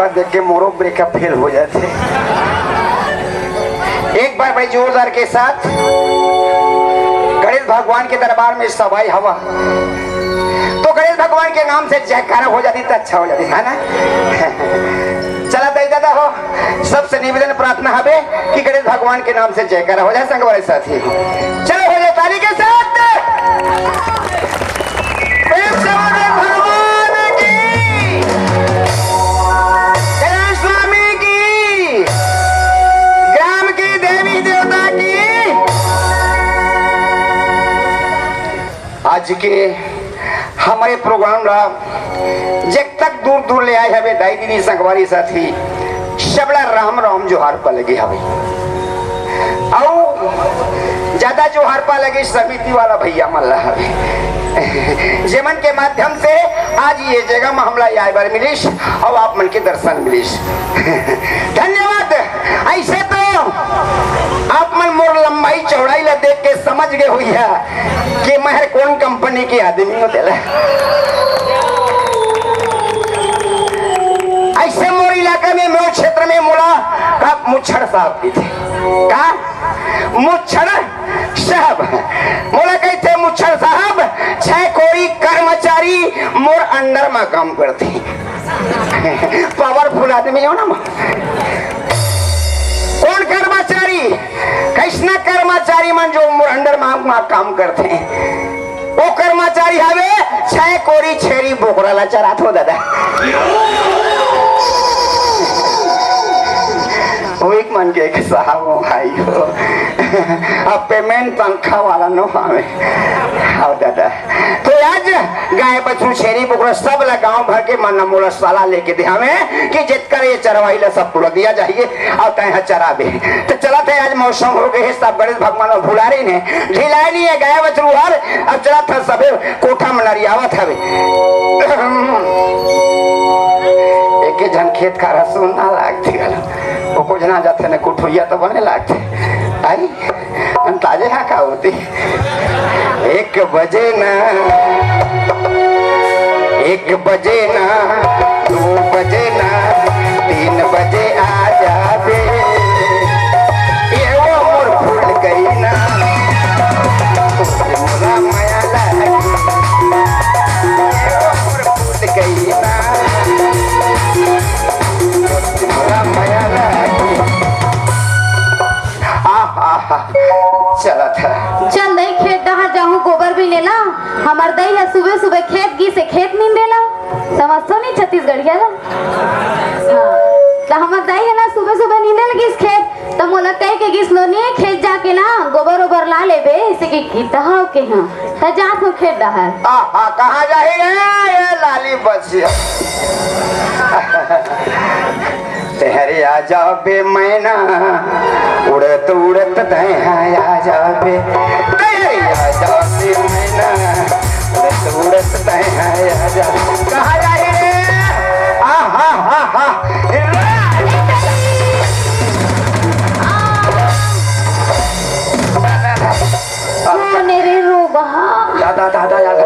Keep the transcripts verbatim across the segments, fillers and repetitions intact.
देख के मोरो ब्रेकअप फेल हो जाथे। एक बार बड़े जोरदार के साथ गणेश भगवान के दरबार में सवाई हवा, तो गणेश भगवान के नाम से जयकारा हो जाती तो अच्छा हो जाती है ना। चला दाई ददा हो, सबसे निवेदन प्रार्थना हवे कि गणेश भगवान के नाम से जयकारा हो जाए संगवारी साथी। चलो हो जाए ताली के साथ। प्रेम से बोलो भगवान की, गणेश स्वामी की, ग्राम की देवी देवता की। आज के हमरे प्रोग्राम ला जब तक दूर दूर ले आए हवे दाई दीदी संगवारी साथी, सबला राम राम जोहार पलगे हवे। अउ ज्यादा जोहार पा लगे समिति वाला भैया मन ला हवे, जेमन के माध्यम से आज ये जगह में हमला आए बर मिलिस अउ आप मन के दर्शन मिलिस। धन्यवाद। ऐसे तो आप मन मोर लंबाई चौड़ाई ला देख के समझ गए हुई है कि मैं कोन कंपनी के आदमी हो तेला। ऐसे मोर इलाका में, मोर क्षेत्र में मोला का मुच्छड़ साहब भी थे। का? मुच्छड़ साहब। मोला कहिथे, "मुच्छड़ साहब, छह कोरी कर्मचारी मोर अंडर में काम करथे।" पावरफुल आदमी हो ना मैं। कोन कर्मचारी? कइसना कर्मचारी मन जो मोर अंडर में, में काम करथे? वो कर्मचारी हवे, छह कोरी छेरी बोकरा ला चरात हो दादा। वो एक मन के एक साहब हो भाई हो। अब पेमेंट तनखा वाला नो हवे। हाँ दादा। तो आज गाय, बछरू, छेरी, बोकरा सब ला गांव भर के मन मोला सलाह लेके दे हवे कि जेतकर ये चरवाही ला सब ला दिया जाही अउ तैं ह चराबे। तो चलत हे, आज मौसम हो गए हे, सब गणेश भगवान ला भुला रही ने, ढिलाए नहीं है गाय बछरू हर। अब चलत हे सबे कोठा में नरियावत हवे। एके झन खेत खार ह सुन्ना लागथे घलो, ओको झन आ जाथे ने कुठुइया तो बने लागथे। आई अंताजे हा का होती। एक बजे ना, एक बजे ना, दो बजे ना, तीन बजे आ जाबे। ये वो मोर भूल गई ना, मोला माया लागी। ये वो मोर भूल गई ना, मोला माया लागी। आहा, चलत हे। चल दई, खेत डहर जाहूं, गोबर भी लेला। हमर दई ह सुबह सुबह खेत गिस हे, खेत नींदेला। समझ तो नहीं छत्तीसगढ़िया ला। हाँ, त हमर दई ह ना सुबह सुबह नींदे लगिस खेत, त मोला कह के गिस, "नोनी, खेत जाके ना गोबर ओबर ला लेबे, इसे के गीता हो के हाँ।" त जात हो खेत डहर। आहा, कहाँ जाही रे ये लाली बचिया? तैं हर आ जाबे मैना, उड़त उड़त तैं ह आ जाबे। तैं हर आ जाबे मैना, उड़त उड़त तैं ह आ जाबे। कहाँ जाही रे? आ, हा, हा, हा। ओ मेरे रोगहा। दादा, दादा, यार,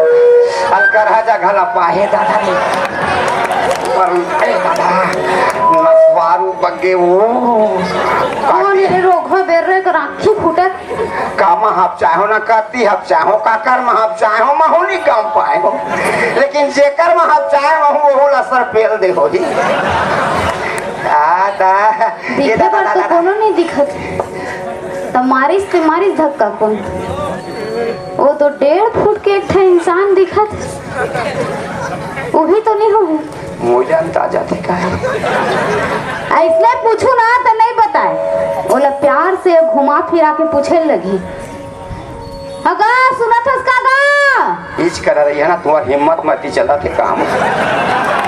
अलकरहा जगह ला पाहे, दादा रे। पर, ए, दादा, नसवारू बग्गे वो। ओ मेरे रोगहा, बेर्रे कर आँखी फूटत। का महब चाहो ना, कती हब चाहो, काकर महब चाहो, महू नहीं कम पाए हो। लेकिन जेकर महब चाहे, महू ओहू ला सर पेल दे होही। दादा, ये दिखे दादा, बर तो दादा, कोनो नहीं दिखत। त मारिस ते मारिस धक्का कोन? वो तो डेढ़ फुट के एक ठा इंसान दिखत। वो भी तो नहीं हो। मोजा अंता जाथे का है? अइसने पूछू ना त नहीं बताए। ओला प्यार से घुमा फिरा के पूछे लगी। हगा, सुनत हस का गा? इच करा रही है ना, तुम्हार हिम्मत मती चलत हे काम।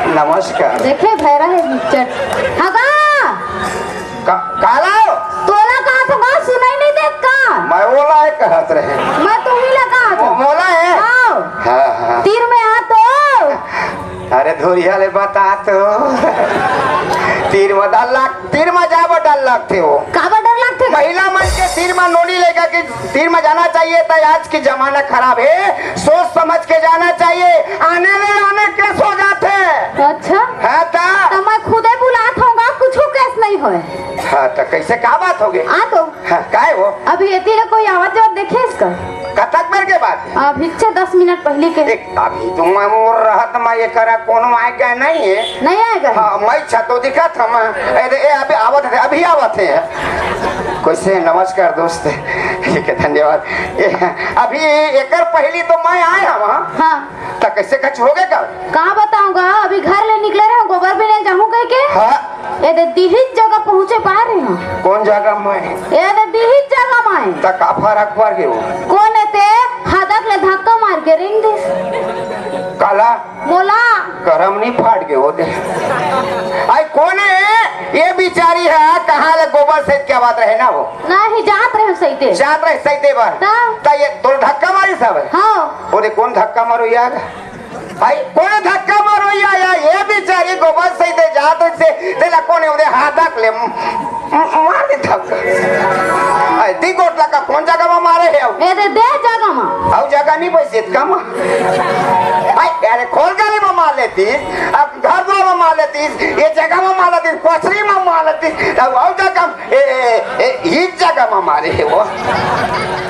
नमस्कार। देखे भैरा हे चट। हगा! का, काला? तोला कहा था, बात सुनाई नहीं देत का? मैं ओला हे कहत रहे। मैं तुम्ही ला कहा था। मो-, मोला हे? हाँ। हाँ, हाँ। तीर में आ तो। अरे धोरिया ले बता तो। तीर में डर लाग, तीर में जाबो डर लगथे वो। काबर डर लगथे? महिला मन के तीर में नोनी लेकर के तीर में जाना चाहिए, त आज के जमाना खराब हे, सोच समझ के जाना चाहिए। आने ले आने केस हो जाथे। अच्छा। हाँ त। त मैं खुदे बुला हाँ, त कइसे, का बात होगे? आ तो। हाँ, काय हो? अभी एती ले कोई आवत जावत देखे हस का? कतक बेर के बात हे? अभी छे दस मिनट पहिली के। एक, अभी तो मैं मोर रहत, मैं एकरा कोनो आय गय नहीं हे। नहीं आय गय? हाँ, मैं छतो दिखत हंव। ए, ए, अभी आवत हे, अभी आवत हे। कइसे? नमस्कार दोस्त। ठीक हे, धन्यवाद। ए, अभी एकर पहिली तो मैं आय हंव। हाँ। त कइसे, कुछ होगे का? का बतावंव गा, अभी घर ले निकले रहेंव, गोबर बिने जाहूं कहिके। हाँ। ए दे दिहिच जगह पहुंचे पाय रहेंव। कोन जगह में? ए दे दिहिच जगह में। त का फरक पड़ गे वो? कोन ए ते हादक ले धक्का मार के रेंग दिस। काला? मोला। करम नहीं फाट गे वो दे। आई कोन हे? ए बिचारी हे, कहाँ ले गोबर सहित के आवत रहे ना वो? नहीं, जात रहेंव सहिते। जात रहे सहिते बर। त? त ए तोला धक्का मारिस हवे? हाँ। ओ दे कोन धक्का मारो यार? भाई, कोन धक्का मारो या, या, ए बिचारी गोबर सहिते जात रहिसे, तेला कोन ए ओदे हादक ले म-, म-, मार दे धक्का। आई, दी गोटला का कोन जगह में मारे हे? ए दे, दे जगह में। अउ जगह नहीं बचिस का म? आई, अरे खोल गाड़ी में मार लेतिस, अब घर द्वार में मार लेतिस, ए जगह में मार लेतिस, कोचरी में मार लेतिस, अब अउ जगह ए, ए, ए, इही जगह में मारे हे वो।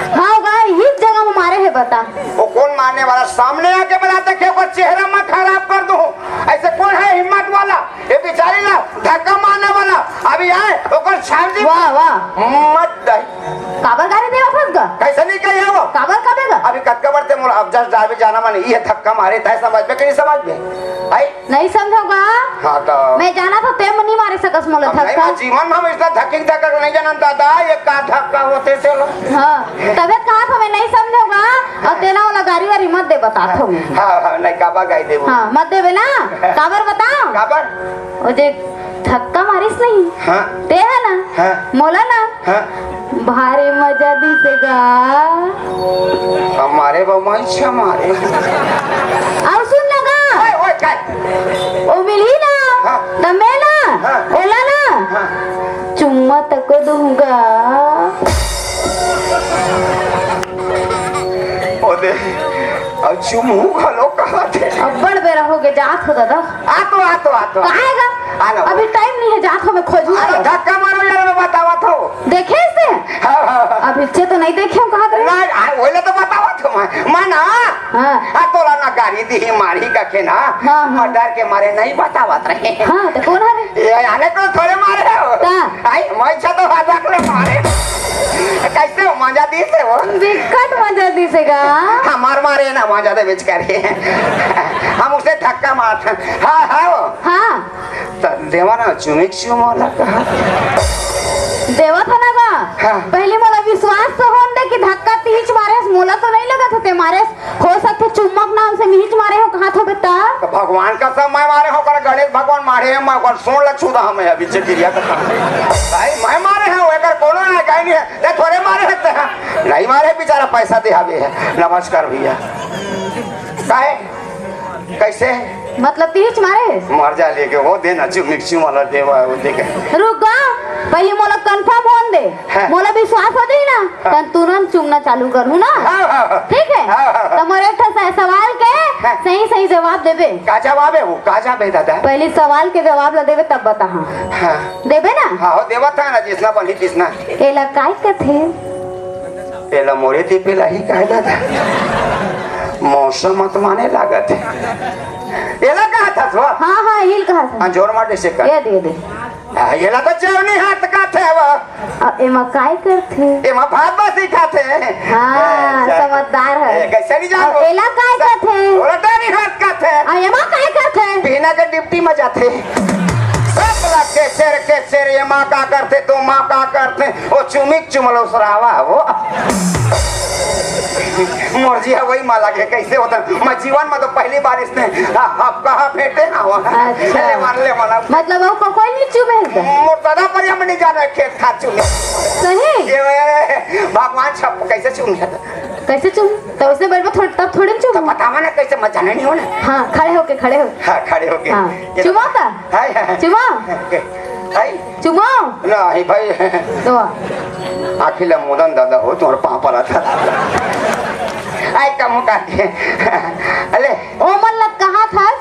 हाँ गा, इही जगह में मारे हे बता। वो कोन मारने वाला? सामने आके बता, देखे ओकर चेहरा मैं खराब कर दूं। अइसे कोन हे हिम्मत वाला? ए बिचारी ला धक्का मारने वाला। अभी आय, ओकर छाती वाह, वाह। मत दही। काबर गारी देवत हस गा? कइसे नहीं कही हे वो? काबर कबे गा? अभी कतका बार ते मोला अब जस डालबे जाना मन, ए धक्का मारे, तैं समझबे कि नहीं समझबे? आई? नहीं समझंव गा। हाँ, त मैं जानत हंव, ते मन नहीं मारे सकस मोला अब नहीं, धक्का। मैं जीवन में हम अइसना धक्की धक्का नहीं जानन दादा, ए का धक्का होथे तेला। हाँ, तभे त कहत हंव मैं नहीं समझंव गा, अउ तेला ओला गारी वारी मत दे, बतात हंव मैं। हाँ, हाँ, नहीं, काबर गारी देबो? हाँ, मत देबे ना, काबर बतावंव? काबर? ओ जे धक्का मारिस नहीं, हाँ। ते हे ना, हाँ। मोला ना, हाँ। भारी मजा दिस गा। हमारे बम्बई छे मारे। अउ सुन ना गा। ओए, ओए, काय? ओ मिलही ना, हाँ। त मैं ना, हाँ। ओला ना, हाँ। चुम्मा तको दूंगा। ओ दे, अउ चुम्हू घलो कहत हे। अब्बड़ बेरा होगे, जात हंव दादा। आ तो, आ तो, आ तो। काहे गा? आ ना। अभी टाइम नहीं हे, जात हंव मैं खोजहूं। अरे धक्का मारो यार, मैं बतावत हंव। देखे हस ते? हाँ, हाँ, हाँ। अभी छे तो नहीं देखे हंव, कहत रहे। ना, आ, ओला तो बतावत हंव मैं। मैं ना। हाँ। आ, तोला ना गारी दिही, मारही कहिके ना। हाँ, हाँ। मैं डर के मारे नहीं बतावत रहेंव। हाँ, त कोन हरे? ए, आने को थोड़े मारे हो। ता? आई, मैं छे तो हाथ रख ले मारे। कइसे हो, मजा दिस हे वो? बिकट मजा दिस हे गा। हमार मारे ना, मजा दे बेच करे। हम ओसे धक्का मारत हन। हाँ, हाँ वो। हाँ। त देवा ना, चुमिक चुमा ला कहा। देवत हंव ना गा। हाँ। पहिली मोला विश्वास तो होन दे कि धक्का तिहीच मारेस, मोला तो नहीं लगत हे ते मारेस। हो सकथे चुम्मा के नाम से मिहीच मारे हो, कहाथंव बेटा। त भगवान कसम मैं मारे हंव, ओकर गणेश भगवान मारे हे, मैं ओकर सोंड़ ला छू दहूं मैं अभी चकिरिया कसम। भाई मैं मारे हंव, एकर कोनो ना कहीं नहीं हे। ते थोड़े मारे हे ते, हाँ। नहीं मारे, बिचारा पैसा दे हवे हे। नमस्कार भैया। काहे? कइसे? मतलब तिहीच मारे हे? मर जा लेके, वो दे ना, चुमिक चुमा ला देवा, वो दे के। रुक गा, पहिली मोला confirm होन दे। हाँ। मोला विश्वास हो जाही ना, हाँ। त तुरंत चूमना चालू करहूं ना। हाँ, हाँ, हाँ। ठीक हे? हाँ, हाँ, हाँ। त मोर एक ठो स-, सवाल के हाँ। सही सही जवाब देबे। का जवाब हे वो? का जवाब हे दादा? पहिली सवाल के जवाब ला देबे तब बताहूं। हाँ। देबे ना? हाँ, हो देवत हंव ना, जइसना बनही तइसना। एला काय कथे? एला मोरे तिपे लाही काय दादा? मौसम अतमाने लागत हे। एला कहाथस वो? हाँ, हाँ, इही ल कहाथंव। अंजोर मार जइसे कर। ए दे, ए दे। आ, एला तो चेवनी हाथ कथे वो। अउ एमा काय करथे? एमा भात बासी खाथे। हाँ, ए, जा। समझदार हे। ए, कइसे नहीं जानबो? अउ एला काय कथे? ओला डहनी हाथ कथे। अउ एमा काय करथे? बिहना के ड्यूटी में जाथे। सब ला केचर केचर, एमा का करथे, तो मा का करथे। ओ चुमिक चुमलो सरावा वो। मोर जी हा वही माला के कइसे होथे। मैं जीवन में तो पहिली बार अइसने, हाँ, हाँ, कहाँ भेंटे हंव। अच्छा। ले मन, ले मन। मतलब अउ को-, कोई नहीं चुमे हे का? मोर दादा परिया में नहीं जाने खेत खार चुमे। सही? ये भगवान छप कइसे चुमे? कइसे चुमे? त ओइसने बइठबे थोड़-, तब थोड़े न चुमे। त बतावा ना कइसे, मैं जाने नहीं हंव ना। हाँ, खड़े होके, खड़े होके। हाँ, खड़े होके। हाँ। ये चुमा का? हाय, हाय, हाय। चुमा? हाय। चुमा? नहीं भाई। दो। आँखी ला मुदन दादा हो, तुम्हारे पाँव पर आता। आई कम का के। अले। ओ मन लग कहाथस,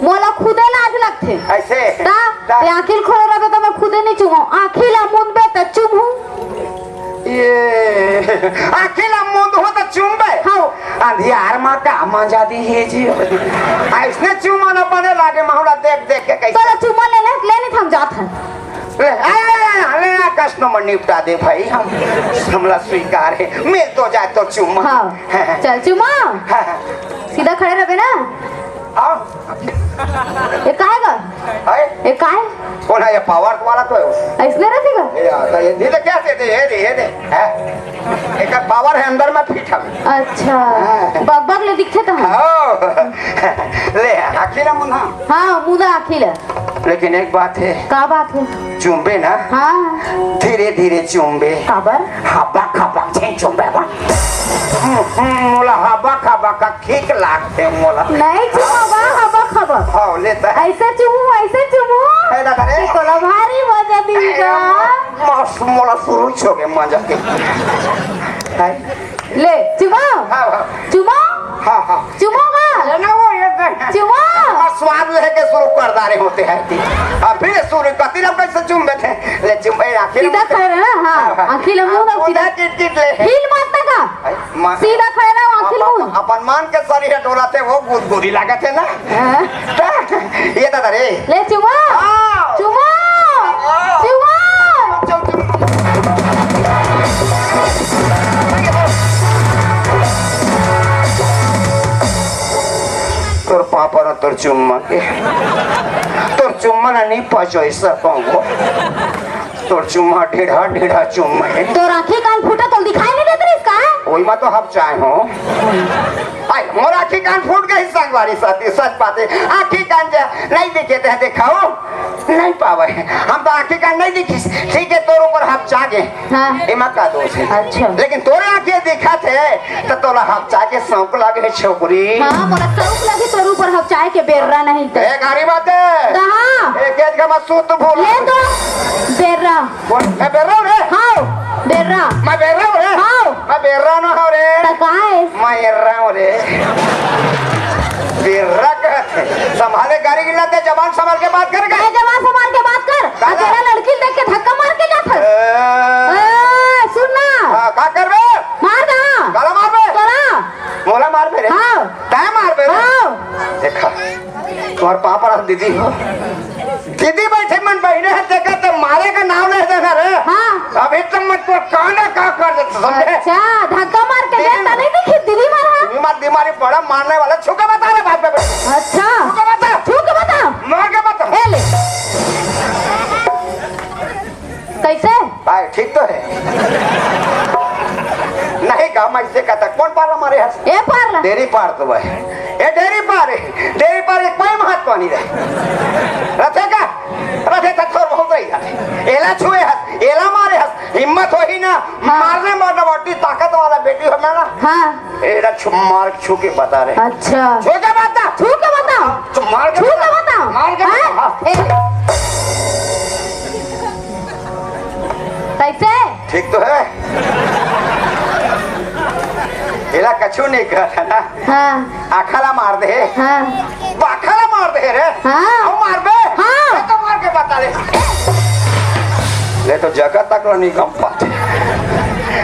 मोला खुदे लाज लगथे। अइसे? ता, ता। ते आँखी ल खोले रहबे त मैं खुद ते नहीं चुमो, आँखी ला मूंदबे त चुमहूँ। ये, आँखी ला मूंदहूँ त चुमबे? हव। अंधियार मा का मजा दिही जी। अइसने चुमा न बने लागे, महूँ ला देख देख के कइसे। चलो चुमा ले ले, ले नहीं हम जात हन। ले, आ, ले, आ, कइसनो म निपटा दे भाई, हम, हमला स्वीकार हे, मिल तो जाए तो चुमा। हाँ, चल चुमा। हाँ, हाँ। सीधा खड़े रहबे ना। हाँ। ये काहे गा? अरे? ये काहे? कोन हे ये पावर वाला तो हे वो। अइसने रहिथे गा? ये आता, ये धीरे क्या दे दे, ये दे, ये दे। हैं? एकर पावर हे अंदर में फिट हे। अच्छा। हाँ। बग बग ले दिखथे त हम। हाँ। ले, आँखी ला मूंद। हाँ, मूंद आँखी ला। लेकिन एक बात हे। का बात हे? चुमबे ना? हाँ। धीरे धीरे चुमबे। काबर? हबक हबक झन चुमबे बा। हम्म, हम्म, मोला हबक हबक का ठीक लागथे मोला। नहीं चुमबा, हबक हबक। हाँ, ले त। अइसे चुमहूँ, अइसे चुमहूँ। हे दादा रे। कि तोला भारी मजा दिही गा। मस्त, मोला शुरू होगे मजा के। हाय। ले, चुमा। हाँ, हाँ। चुमा। हाँ, हाँ। चुमा गा। ये ना वो, ये कर। चुमा। हाँ, स्वाद लेके शुरू कर डारे होते हैं। अभी शुरू करती ना, कइसे चुमबे ते। ले, चुम, ए, आँखी सीधा खड़े रह ना, हाँ। हाँ, हाँ। आँखी ला मूंद, अब सीधा। किट किट ले। हिल मत ना गा। अरे, मा-, सीधा खड़े रह, आँखी ला मूंद। अपन मान के शरीर डोलाथे, वो गुदगुदी लागथे ना। हाँ। ये दादा रे। ले चुमा। हाँ। चुमा। हाँ। चुमा। चुम, चुम, चुम। तोर पापा न तोर चुम्मा के, तोर चुम्मा ना नहीं पचोई सकूंगा। तोर चुम्मा ढेढ़ा ढेढ़ा चुम्मा हे। तोर आँखी कान फूटा, तोला दिखाई नहीं देत रहिस का? ओही मा तो हबचाए हों। आय, मोर आँखी कान फूट गे संगवारी साथी, सच बात हे। आँखी कान जा नहीं देखे ते देखाओ, नहीं पावे। हम तो आँखी कान नहीं देखिस, ठीक हे, तोर ऊपर हबचा गे। हाँ। एमा का दोष हे? अच्छा। लेकिन तोर आँखी दिखत हे, त तोला हबचा के शौक लागे हे छोकरी। हाँ, मोला शौक लागे तोर ऊपर हबचाए के, बेर्रा नहीं त। ए, गाड़ी बात हे। कहाँ? ए, गेट का मत सूत भूल। ले तो, बेर्रा। बोल, मैं बेर्रा हूँ रे। हाँ, बेर्रा। मैं बेर्रा हूँ रे। हाँ। मैं बेर्रा ना हूँ रे। त का हे? मैं एर्रा हूँ रे। बेर्रा कहत हे। संभाले गाड़ी गिला ते, जबान संभाल के बात कर। ए, जबान संभाल के बात कर। का? अकेला लड़की देख के धक्का मार के जात हस। ए। ए, सुन ना। हाँ, का करबे? मार दा। काला मारबे? तोला। मोला मारबे रे? हाँ। तैं मारबे रे? हाँ। देखा, तुम्हारे पापा रहा दीदी हो। दीदी बैठे मन बहिने हे, देखा त मारे का नाम नहीं देना रे। हाँ। अभी तो मैं तो काना का कर देता, समझे? अच्छा, धक्का मार के दीदी देख, त नहीं देखी, दीदी मारा। दीदी मार, दीदी मारी बड़ा मारने वाला, छू के बता रे बाप पे। अच्छा। छू के बता। छू के बता। मार के बता। ए ले। कइसे? भाई, ठीक तो हे? नहीं, गाँव में अइसे कहता, कोन पार ला मारे हस? ए पार ला। डेरी पार तो भाई। ए डेरी पार हे। डेरी पार एक कोई महत्व नहीं रहे। रथे का? रथे त थोर बहुत रही जाथे। एला छुए हस, एला मारे हस, हिम्मत होही ना, हाँ। मारने मारने वाली ताकत वाला बेटी हो ना। हाँ। एला छु-, मार छू के बता रे। अच्छा। छू के बता। छू के बता। छू, मार के छू बता। के बता। मार के हाँ? बता। हाँ। ए। कइसे? ठीक तो हे? एला कछु नहीं कहत हे ना। हाँ। आँखा ला मार दे। हाँ। बाखा ला मार दे रे। हाँ। अउ मारबे? हाँ। मैं तो मार के बता ले। ले तो जगह तक ला नहीं कम पाते।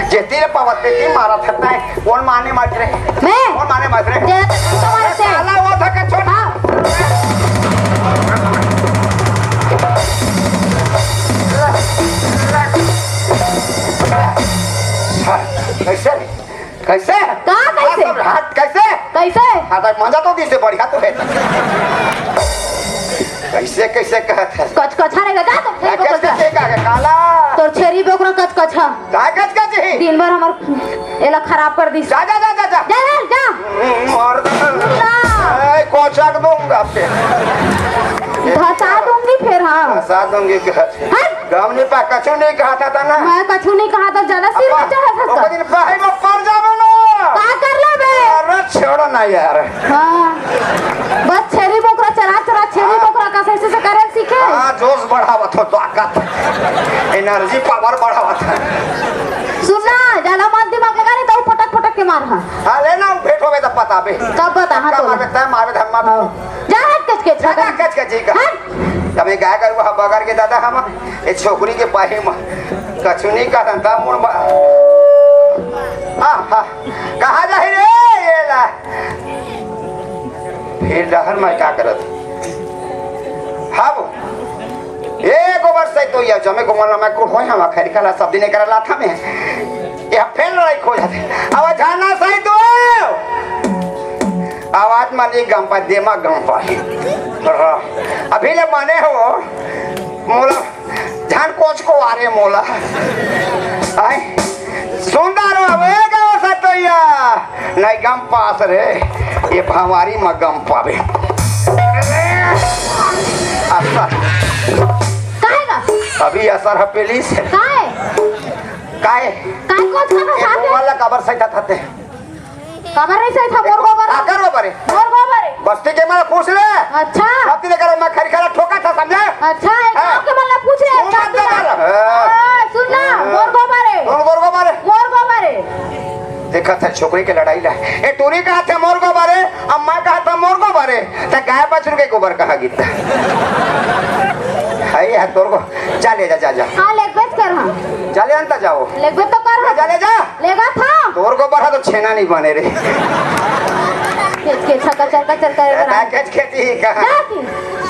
जेती ले पावत तेती मारत हे। कोन माने मार रे? मैं? कोन माने मार रे? जे तो मारते। काला वो था के छोड़। हाँ। कइसे? कइसे? का कइसे? हाथ, हाथ कइसे? कइसे? हाथ मजा तो दिसे बढ़िया तो हे। कइसे, कइसे कहत हे? कचकचा रे गा, तो फेर कचकचा। कइसे का काला? तोर छेरी बोकरा कचकचा। का कचकच ही? दिन भर हमर एला खराब कर दिस। जा, जा, जा, जा, जा। जा, जा, जा। मार दे। ना। ए, कोचक दूंगा फिर। धसा दूंगी फिर, हाँ। धसा दूंगी क्या? हट। गाँव नहीं पा, कछु नहीं कहा था, था ना? मैं कछु नहीं कहा था, ज्यादा सिर में चढ़ा था। ओकर दिन बाहर में पड़ जावे ना। का कर लेबे? अरे छोड़ो ना यार। हाँ। बस छेरी बोकरा चरा चरा, छेरी हाँ। बोकरा का सही से करे सीखे। हाँ, जोश बढ़ावत हो, ताकत, energy power बढ़ावत हे। सुन ना, ज्यादा मत दिमाग लगा, नहीं तो पटक पटक के मार, हाँ। हाँ, ले ना, भेंट होवे तब पता बे। तब बता, हाँ, का तो। मारबे, तय मारबे, धन मारबे। हाँ। जा हट, कच कच, जा, हट। जा, कच कच, जी का। हट। तब मैं गाय गरुवा बगर के दादा हम, ए छोकरी के पाही म कछु नहीं करन त मोर बा। आहा, कहाँ जाही रे ये ला? फिर डहर मैं का करत? हव, ए गोबर सहित तो या जमे गोमल मैं कुल होय हम खैर कला सब दिन कर लाथा में। ये फेर लड़ाई खो जाथे। अब जाना सहित तो आवाज म नहीं गम पा, देमा गम पा। अभी ले माने हो, मोला झन कोच को आरे मोला। आय, सुंदर हो, ए गाँव सतोइया, नहीं गम पास रे, ये भंवारी म गम पावे। असर। काहे गा? अभी असर ह पेलिस। काहे? काहे? काहे कोच का ये साथे? गोबर ला काबर सहित हते? काबर नहीं सही था, मोर गोबर। काकर गोबर हे? मोर गोबर हे। बस्ती के मन पूछ ले। अच्छा। अब तेरे घर में खरी खरा ठोका था, समझे? अच्छा, ये हाँ। गाँव के मन ला पूछ ले, तू मत जाती ना। डर। हाँ। हाँ, सुन ना, हाँ। मोर गोबर हे। कौन मोर गोबर हे? मोर गोबर हे। देखा था छोकरी के लड़ाई ला। ए, टूरी कहा थे मोर गोबर हे, अम्मा कहा था मोर गोबर हे, त गाय बछरू के गोबर कहा गीता। है ये तोर को। जा ले जा, जा, जा। हाँ, लेगबेच कर, हाँ। जा ले अंता जाओ। लेगबेच तो कर, हाँ। जा ले जा। लेगा था। तोर को बढ़ा तो छेना नहीं बने रे। खेच के छक्का चक्का चक्का ए, रे। ता खेच खेती ही का? जा की।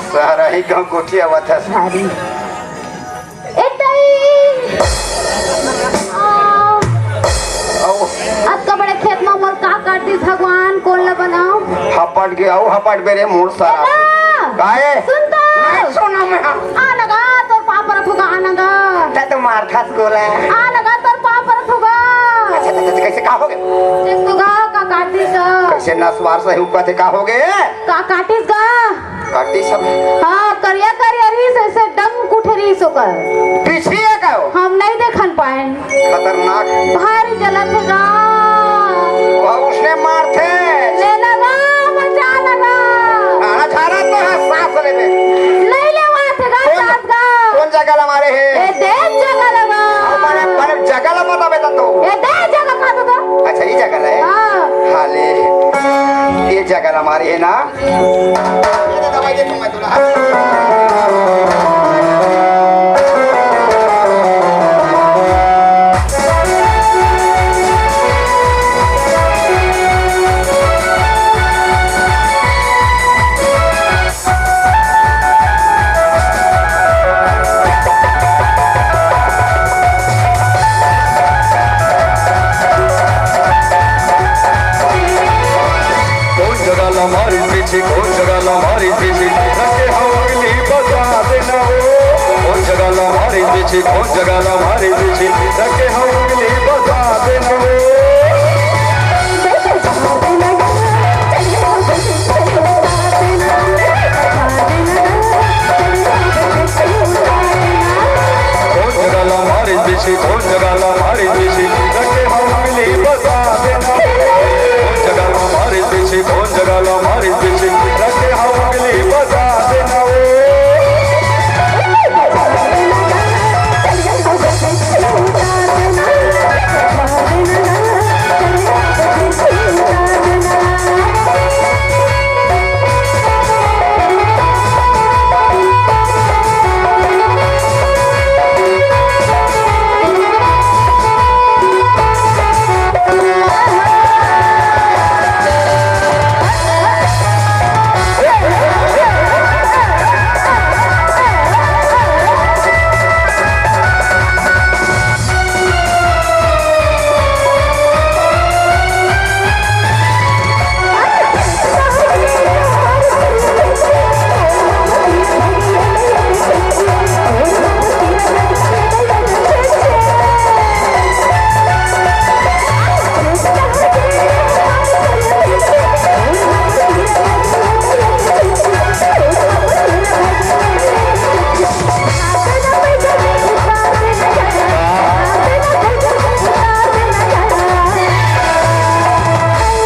सारा ही गाँव गोठी आवा था। सारी। ए तई। आ। आओ। अतका बड़े खेत म मोर का काटिस भगवान, कोन ला बनाओ? हपट के आओ, हपट बेरे मोर सारा। ए ना। काहे? सुन तो। नहीं सुना मैं। आ लगा तोर पाँव परत होगा, आ लगा। तै तो मार खास गोला। आ लगा तोर पाँव परत होगा। अच्छा, अच्छा, अच्छा, कैसे का हो गए? देख तो गा, का काटिस गा। कैसे नसवार सही हुआ थे, का हो गए? का काटिस गा। काटी सब। हाँ, करिया करिया रहिस, ऐसे डंक उठे रहिस ओकर। पीछे है का हो? हम नहीं देखन पाएन। खतरनाक। भारी जलत हे गा। वह उसने मार थे। ले लगा, बचा लगा। खाना छा रहा तो है, सांस लेवे। नहीं लेवा थे गा, कौन, सांस गा। कौन जगह ला मारे हे? ए, दे जगह लगा। माने, माने जगह ला बता बेटा तो। ए, दे जगह का तो। अच्छा, ये जगह ला है? हाँ। हाले, ये जगह ला मारे हे ना? कोन जगह ला मारिस पीछे, कोन जगह ला मारिस पीछे, रखे हव अगली बता देना हो। कोन जगह ला मारिस पीछे, कोन जगह ला मारिस पीछे, रखे हव अगली बता देना हो। कोन जगह ला मारिस पीछे, कोन जगह ला मारिस पीछे, रखे हव अगली बता देना। कोन जगह ला मारिस पीछे, कोन जगह ला मारिस पीछे, रखे हव अगली बता देना ओ।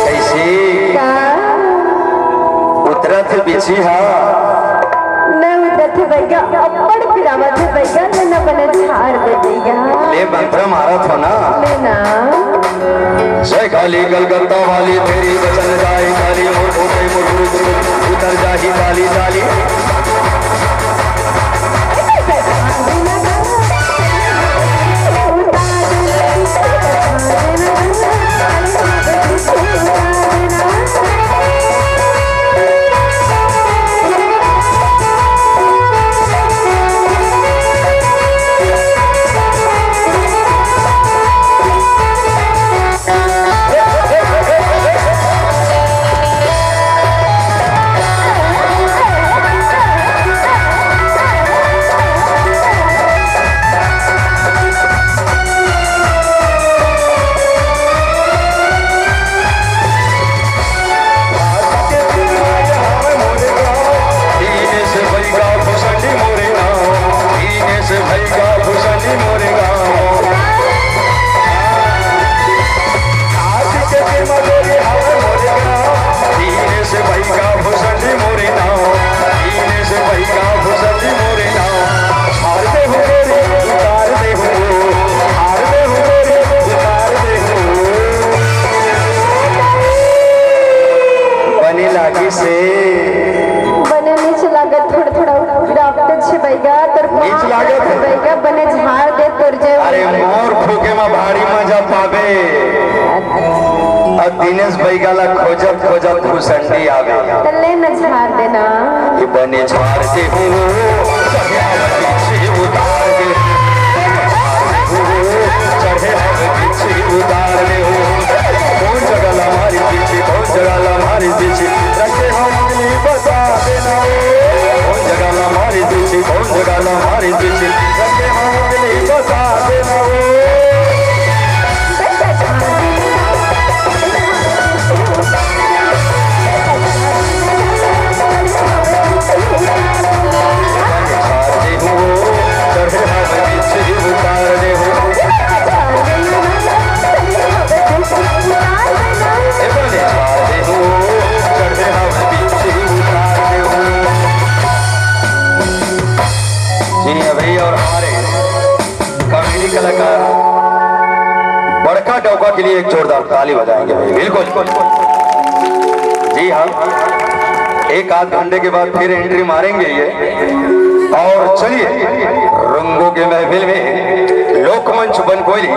कइसे? का? उतरत हे बिछी हा। न उतरत हे बइगा, अब्बड़ पिरावत हे बइगा, न, न बने झाड़ दे बइगा। ले मंत्र मारत हो ना। ले ना। जय काली कलकत्ता वाली, तेरी बचन जाए काली, मोर होते मोर गुरु गुरु, उतर जाही ताली ताली। बने लागिस हे। बने नीच लागत, थोड़ा थोड़ा उड़ावत हे बैगा, तोर नीच पाँव लागत हे। बैगा बने झार दे तोर जे। अरे मोर फूके म भारी मजा पाबे। अउ दिनेश बैगा ला खोजत खोजत फुसंडी आबे। त ले न झार देना। ये बने झार दे हूँ, चढ़े हवे पीछे उतार दे हूँ। चढ़े हवे पीछे उतार दे हूँ। कौन जगह ला मारी पीछे, कौन जगह ला मारी पीछे, रखे हम उंगली बता देना हो। कौन जगह ला मारी पीछे, कौन जगह ला मारी पीछे, रखे हम उंगली बता देना हो। जी हाँ भैया, और हमारे कॉमेडी कलाकार बड़का डौका के लिए एक जोरदार ताली बजाएंगे भाई। बिल्कुल, जी हाँ, एक आध घंटे के बाद फिर एंट्री मारेंगे ये। और चलिए, रंगों के महफिल में लोकमंच बन कोयली।